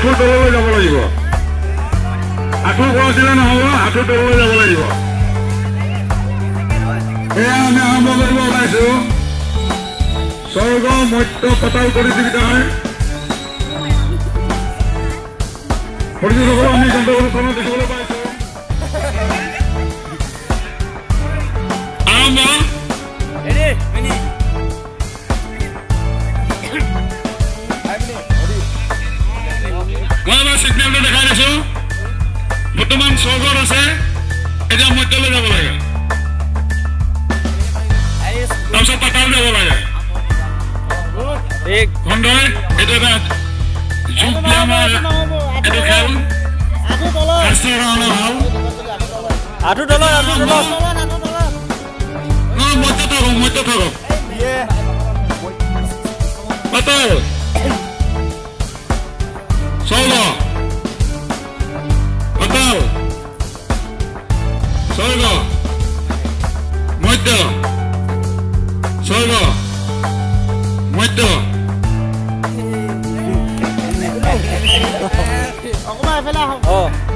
আঁঠুৰ তললৈ যাব লাগিব। আঁঠু ওপৰত দিলে নহ'ব, আঁঠুৰ তললৈ যাব লাগিব। এয়া আমি আৰম্ভ কৰিব ওলাইছো স্বৰ্গ মত্য পাতাল প্ৰতিযোগিতাৰ। প্ৰতিযোগীসকলক আমি গন্তব্যস্থানত দেখিবলৈ পাইছো। আৰম্ভ। মই এবাৰ চিগনেলটো দেখাই দিছো। বৰ্তমান স্বৰ্গত আছে, এতিয়া মধ্যলৈ যাব লাগে, তাৰপিছত পাতাল যাব লাগে। খণ্ডই এইটো এটা যোগ ব্যায়ামৰ এইটো খেল, স্বাস্থ্যৰ কাৰণে ভাল। মধ্য থাকক, মধ্য থাকক। পাতাল, স্বৰ্গ, পাতাল, স্বৰ্গ, মধ্য, স্বৰ্গ, মধ্য।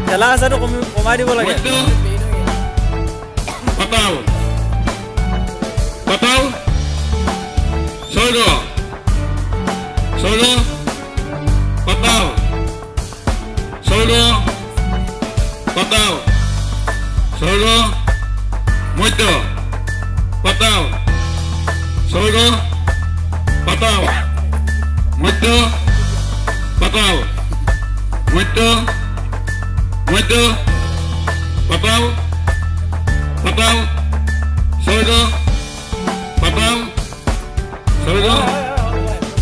ঠেলা হেঁচাটো কমাই দিব লাগে। পাতাল, পাতাল, স্বৰ্গ, স্বৰ্গ, পাতাল, স্বৰ্গ, পাতাল, স্বৰ্গ, মধ্য, পাতাল, স্বৰ্গ, পাতাল, মধ্য, পাতাল, মধ্য, মধ্য, পাতাল, পাতাল, স্বৰ্গ, পাতাল, স্বৰ্গ,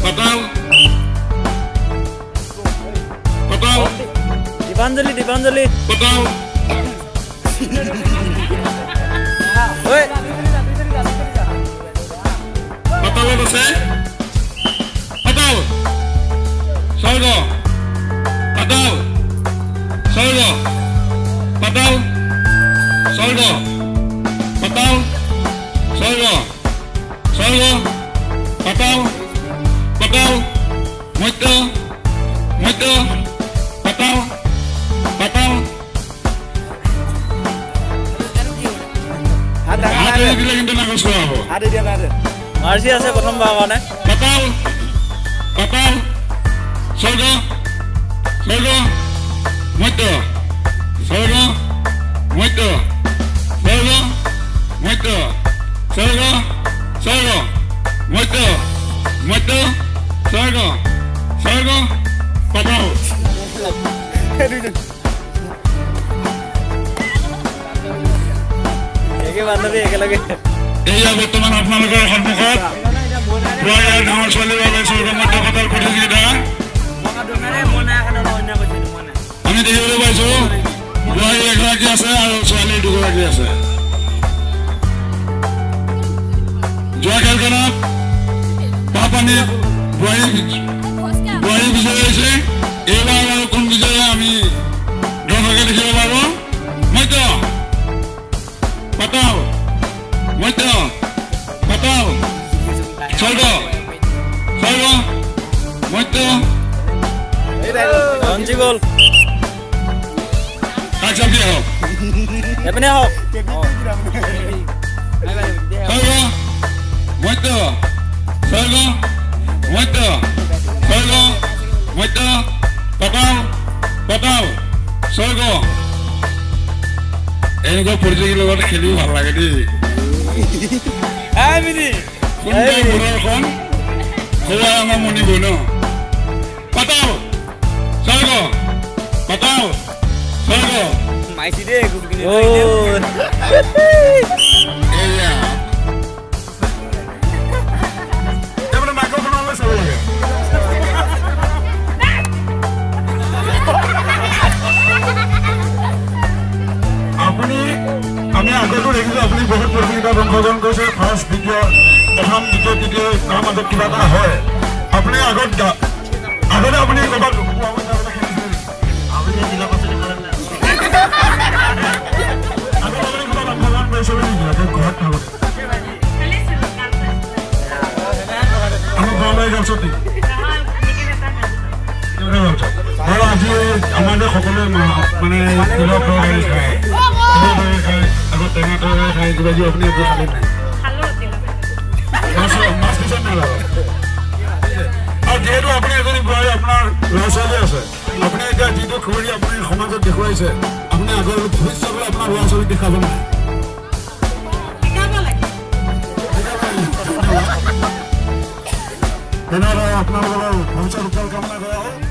পাতাল, পাতাল। দীপাঞ্জলি, দীপাঞ্জলি, পাতাল। পাতালত আছে। পাতাল, স্বৰ্গ, পাতাল, স্বৰ্গ, পাতাল, স্বৰ্গ, পাতাল, স্বৰ্গ, স্বৰ্গ, পাতাল, পাতাল, মধ্য, মধ্য, পাতাল, পাতাল। হাত এৰি দিলে কিন্তু নাকচ কৰা হ'ব। মাৰ্চি আছে প্ৰথমবাৰৰ কাৰণে। পাতাল, পাতাল, স্বৰ্গ, স্বৰ্গ, মধ্য, স্বৰ্গ, মধ্য, স্বৰ্গ, মধ্য, স্বৰ্গ, স্বৰ্গ, মধ্য, মধ্য, স্বৰ্গ, স্বৰ্গ, পাতাল। একে বান্ধৱী একেলগে। এয়া বৰ্তমান আপোনালোকৰ সন্মুখত বোৱাৰী আৰু ডাঙৰ ছোৱালীৰ বাবে স্বৰ্গ মধ্য পাতাল প্ৰতিযোগিতা আমি দেখিবলৈ পাইছো। বোৱাৰী এগৰাকী আছে আৰু ছোৱালী দুগৰাকী আছে। যোৱা খেলখনত পানীত বোৱাৰী বোৱাৰী বিজয়ী হৈছে। এইবাৰ আৰু কোন বিজয়ী আমি দৰ্শকে দেখিব পাব। মধ্য, পাতাল, মধ্য, পাতাল, স্বৰ্গ, স্বৰ্গ, মধ্য। ৰঞ্জি গ'ল। কাক চাপি আহক, এপিনে আহক। স্বৰ্গ, মধ্য, স্বৰ্গ, মধ্য, স্বৰ্গ, মধ্য, পাতাল, পাতাল, স্বৰ্গ। এনেকুৱা প্ৰতিযোগীৰ লগত খেলিও ভাল লাগে দেই। সুন্দৰ প্ৰদৰ্শন সৰুৱা আমাৰ মণিবোৰ ন। পাতাল, স্বৰ্গ, পাতাল, স্বৰ্গ। এয়া মাইক্ৰফোনলৈ চাব লাগে। আপুনি, আমি আগতো দেখিছোঁ আপুনি বহুত প্ৰতিযোগিতাত অংশগ্ৰহণ কৰিছে। ফাৰ্ষ্ট, দ্বিতীয়, প্ৰথম, দ্বিতীয়, তৃতীয়, তাৰ মাজত কিবা এটা হয়। আপুনি আগত আগতে আপুনি ক'ৰবাত আগত আপুনি ক'ৰবাত অংশগ্ৰহণ কৰিছিলে নেকি? আগত ঘৰত থাকোঁতে আমাৰ ঘৰলৈ গাৰ্লছত নেকি? আমাৰ যে সকলোৱে মানে তিলৰ তৰকাৰী খায়, তিলৰ তৰকাৰী খায়, আকৌ টেঙা তৰকাৰী খায়, কিবা কিবি, আপুনি একো খালে নাই? মাছ মাছ দিছে নাই লগত? আৰু যিহেতু আপুনি এজনী বোৱাৰী, আপোনাৰ ল'ৰা ছোৱালী আছে, আপুনি এতিয়া যিটো খুৰী আপুনি সমাজত দেখুৱাইছে, আপুনি আগৰ ভৱিষ্যতলৈ আপোনাৰ ল'ৰা ছোৱালীক দেখাব নাই? ধন্যবাদ। আপোনালোকৰ ভৱিষ্যত উজ্জ্বল কামনা কৰা হ'ল।